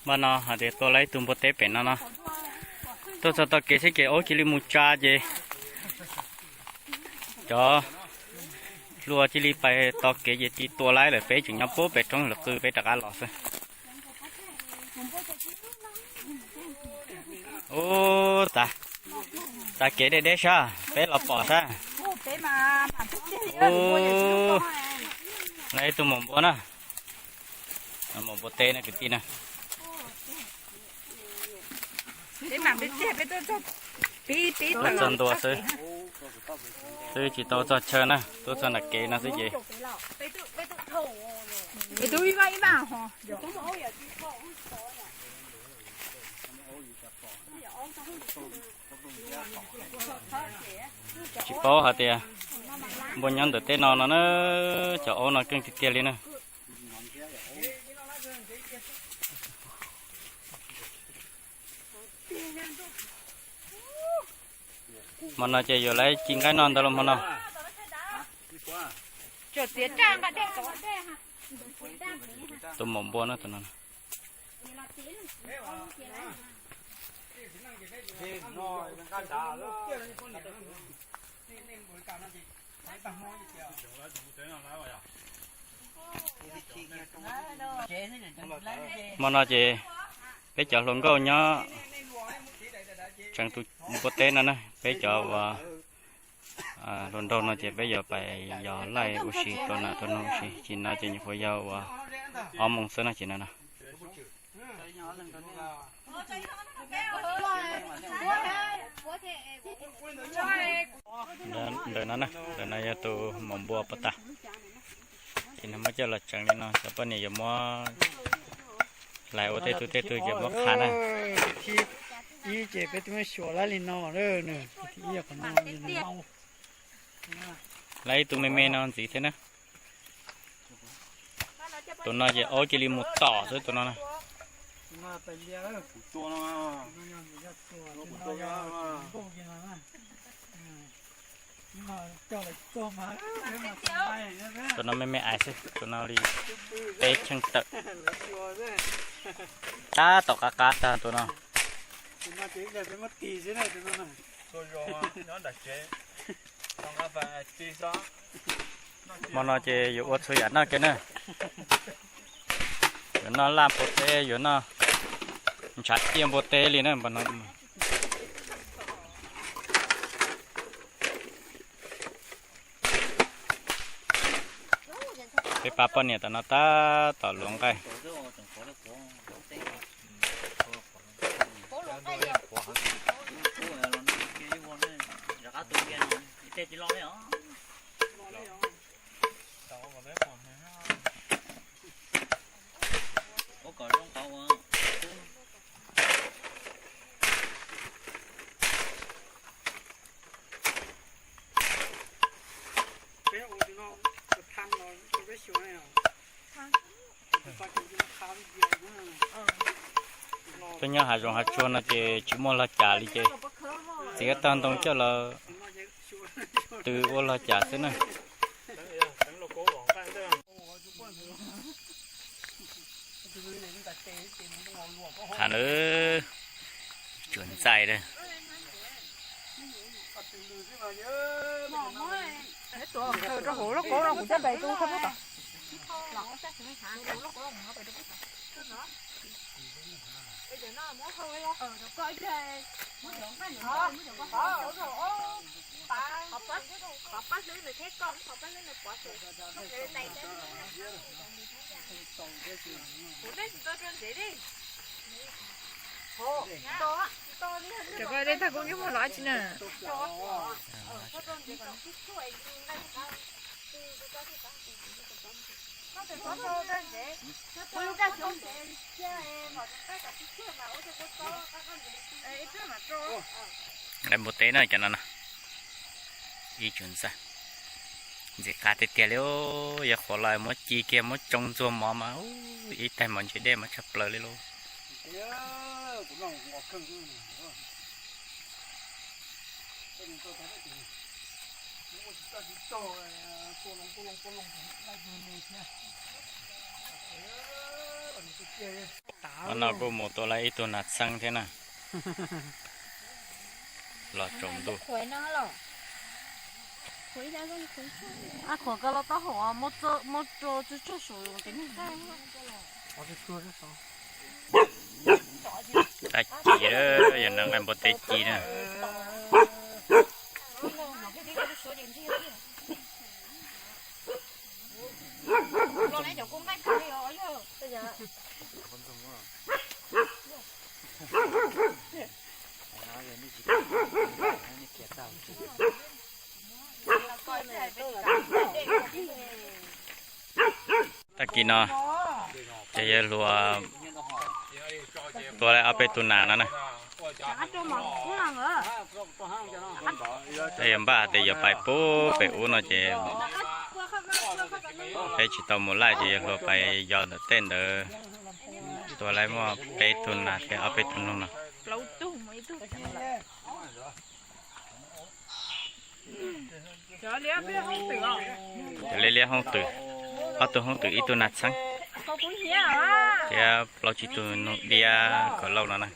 Npaj no hais tias tua lawm ib tug npua teb pem no no. Tuaj txog tog kev xwb ces aub cia li mus tsa ces cov hluas cia li pais tog kev ces cia li tua lawm, peb tseem nyob puag pem roob lawm qw peb rov qab los xwb. Ub, tag, tag kev deb deb sab peb los pom sab. Ub, lawm ib tug maum npua na. Maum npua teb na kwv tij na. Tuaj txog ntua xwb, twb tsis tau txog chaw na, tuaj txog nram kev no xwb ces tsis paub hais tias npua nyob ntawm tej no no na, cov aub no keej tiag tiag li na. Hmo no ces yuav lawv ci nqaij noj ntawd los hmo no. Tus maum npua no tus no. Hmo no ces peb cov hluas nkauj nyob tseem tus npua teb no na, peb cov uas hluas nraug no ces peb yuav pais yos laij ua si tua nas tua noog ua si, ces no ces nyuam qhuav yog uas ob moos xwb no ces no no. Ntawm no, ntawm no yog tus maum npua puas tas. Ces nws muab coj los tseev li no, cov poj niam yuav muab hlais ua tej tug tej tug ces muab qha na. Ib ces peb twb muab xyuas lawm li no, lawm ib tug me me no ntxiv thiab na. Tus no ces aub cia li mus tom xwb tus no na. Tus no me me ais xwb, tus no li peb cheej tawm. Tab tom qab qab tag tus no. Hmo no ces yuav ua txhua yam noj kiag na. Yuav noj laj npua teb, yuav noj ntshav ciaj npua teb li na. Peb pab poj niam tom no tab tom luav nqaij. Tuaj nyob hav zoov hav tsuag no ces tsis muaj lag cas li ces txiav tag ntoo coj los tw ua lag cas xwb na. Thaum no tsuas ntxais lawm. Cov ko dej tag kub nyob hauv los tsis na. Nqaij npua teb no cov no no. Ib tsoom ntxawm, ntxim qab tiag tiag li, yog qhuav los muab ci kiag muab tsoo ntxuag mov mas ib taig mov ntse dej mas tshaj plaws li lauj. Hnub no kuj mus tua lawm ib tug nas txheeb thiab na. Los tsaus ntuj. Tag kis, yog neeg nqaij npua teb ci na. Tag kis no ces yawg hluas tua lawm ob peb tug nas no na. Peb yuav npaj tias yuav pais pub pem ub no ces peb tsis tau mus laij ces yawg hluas pais yos ntawm tej ntawd. Tua lawm muaj peb tug nas thiab ob peb tug noog no. Cov liab liab hoob twm, ob tug hoob twm ib tug nas txheeb thiab plaub tsib tug noog diab kaus lauj no na.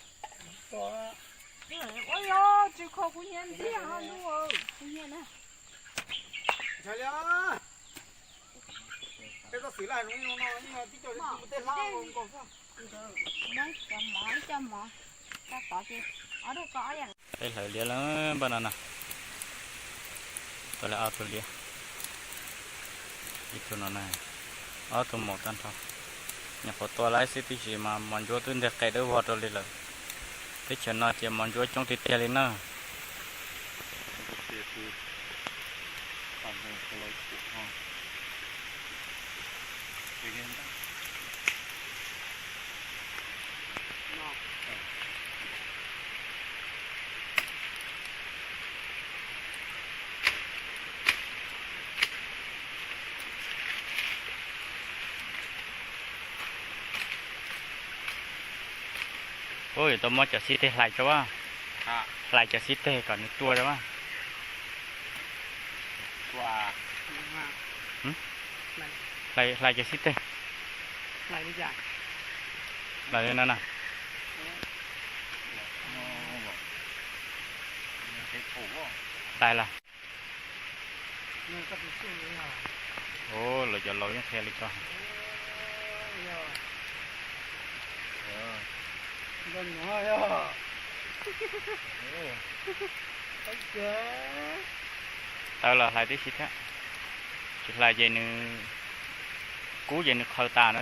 Peb hlawv liab lawm npaj no na. Tua lawm ob tug liab, ib tug no na, ob tug maum tag nrho. Nyuam qhuav tua lawm xwb tiam sis mas mos ntsuab twb nteg qe dawb vog rau li lawm. Teb chaws no ces mos ntsuab coob tiag tiag li na. Ub, yuav tau muab cov xib teg hlais tso as. Hlais cov xib teg kom nws tua tso as. Hlais cov xib teg. Hlais li no na. Hlais lawm. Ub, lawv cov laus yeej qhia li ko. Taw los hlais tib si thiab. Tsis hlais ces nws kub ces nws qhaw tas na.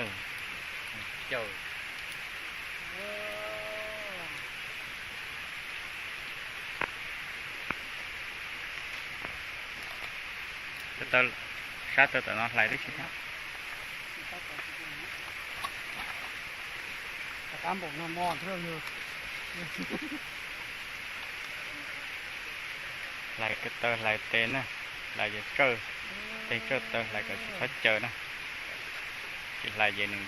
Sab taw tom no hlais tib si thiab. Hlais taw hlais tes na, hlais ces tsawj tes tsawj taw hlais kom tsis txhob caws na. Tsis hlais ces nws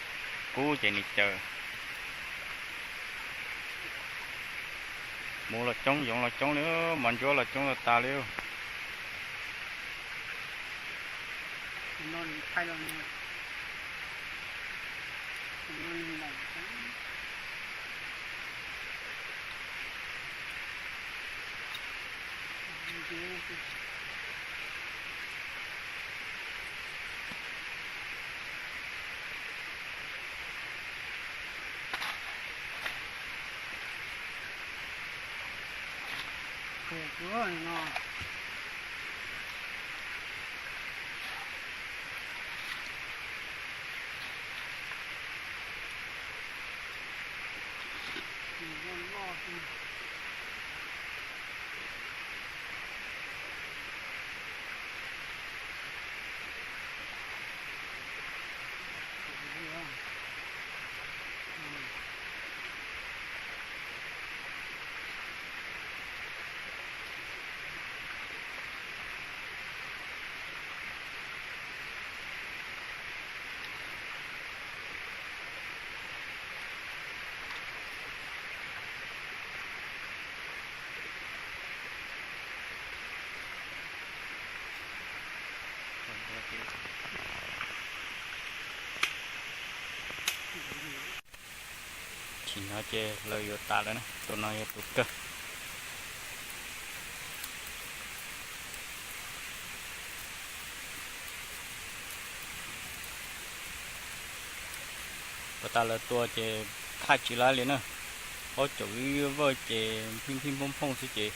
kub ces nws caws. Muv los coob, yoov los coob li, mos ntsuab los coob los tas li. Tsis hnov ces lawv yuav tas lawm na, tus no yog tus kawg. Puas tas lawv tua ces thaj tsis laib li na, ob caum vij vawj ces phij phij phooj phooj xwb ces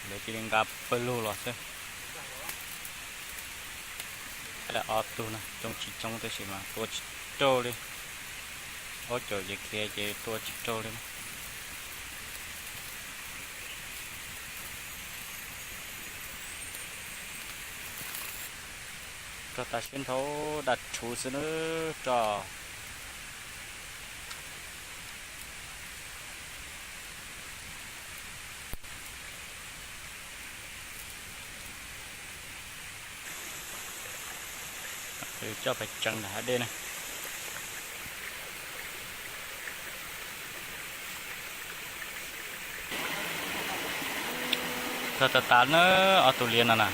lawv cia li nqa pawg lug los xwb. Ob tug no coob tsis coob tab sis mas tua tsis raug li, ob caum ces khiav ces tua tsis raug li. Rog tas siab nthau dab rhuv xwb na rog. Coj pais tseev ntawm hav dej na. Rog tas tas na, ob tug liab no na.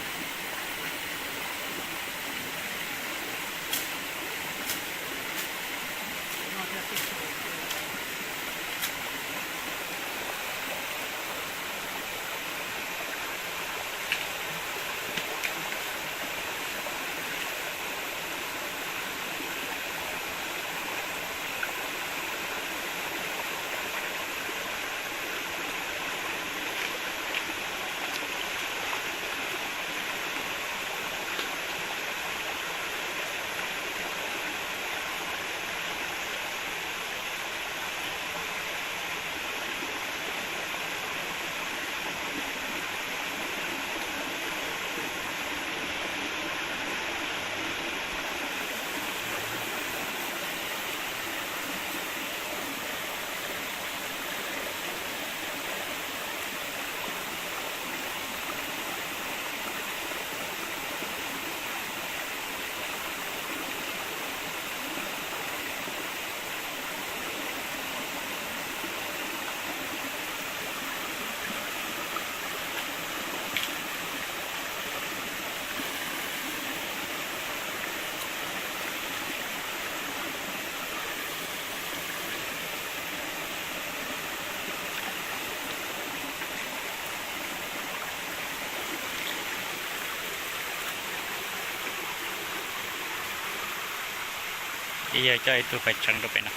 Ib yam coj ib tug pais tseev rau pem no.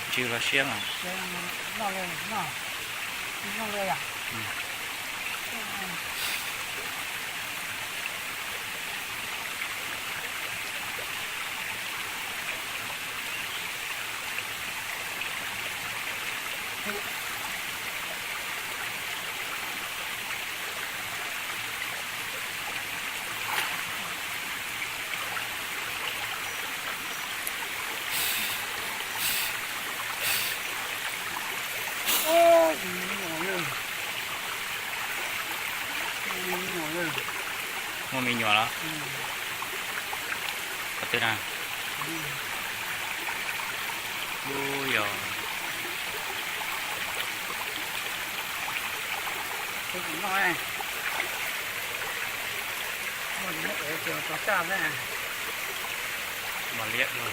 Ntsis los siab mas. Muaj me nyuam los? Qhov twg na? Ub, yog. Liab no.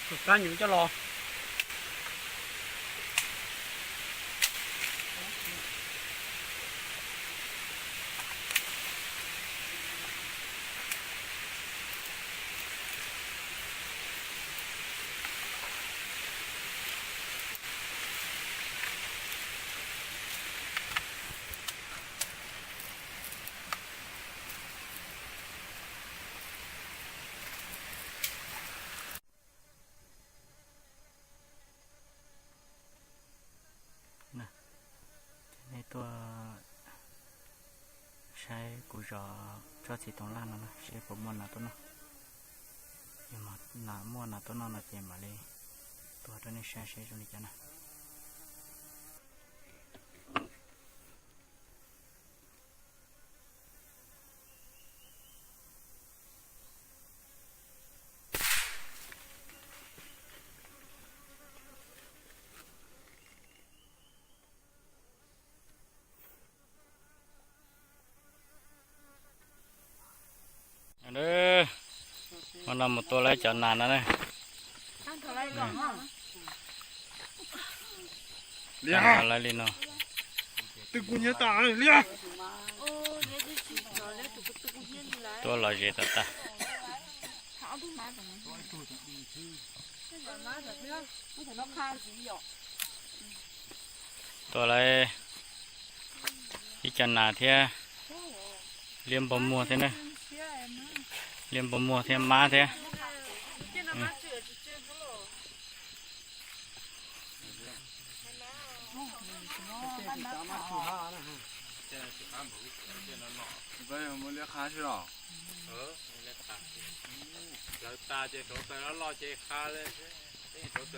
Tus kab nyuv coj los. Nej tuaj saib kuv zov tsob txiv toov laj no na, seb puas muaj nas tuaj noj. Yog muaj nas tuaj noj no ces mam li tuaj rau nej saib seb zoo li cas na. Hmo no mus tua lawv cov nas no na. Li no. Tua lom zem tas tas. Tua lawv ib co nas thiab, liab npog muag thiab na, liab npog muag thiab mab thiab. Muab liab qha xwb los? Lawv tas ces rauv taws loj loj ces qha li, rauv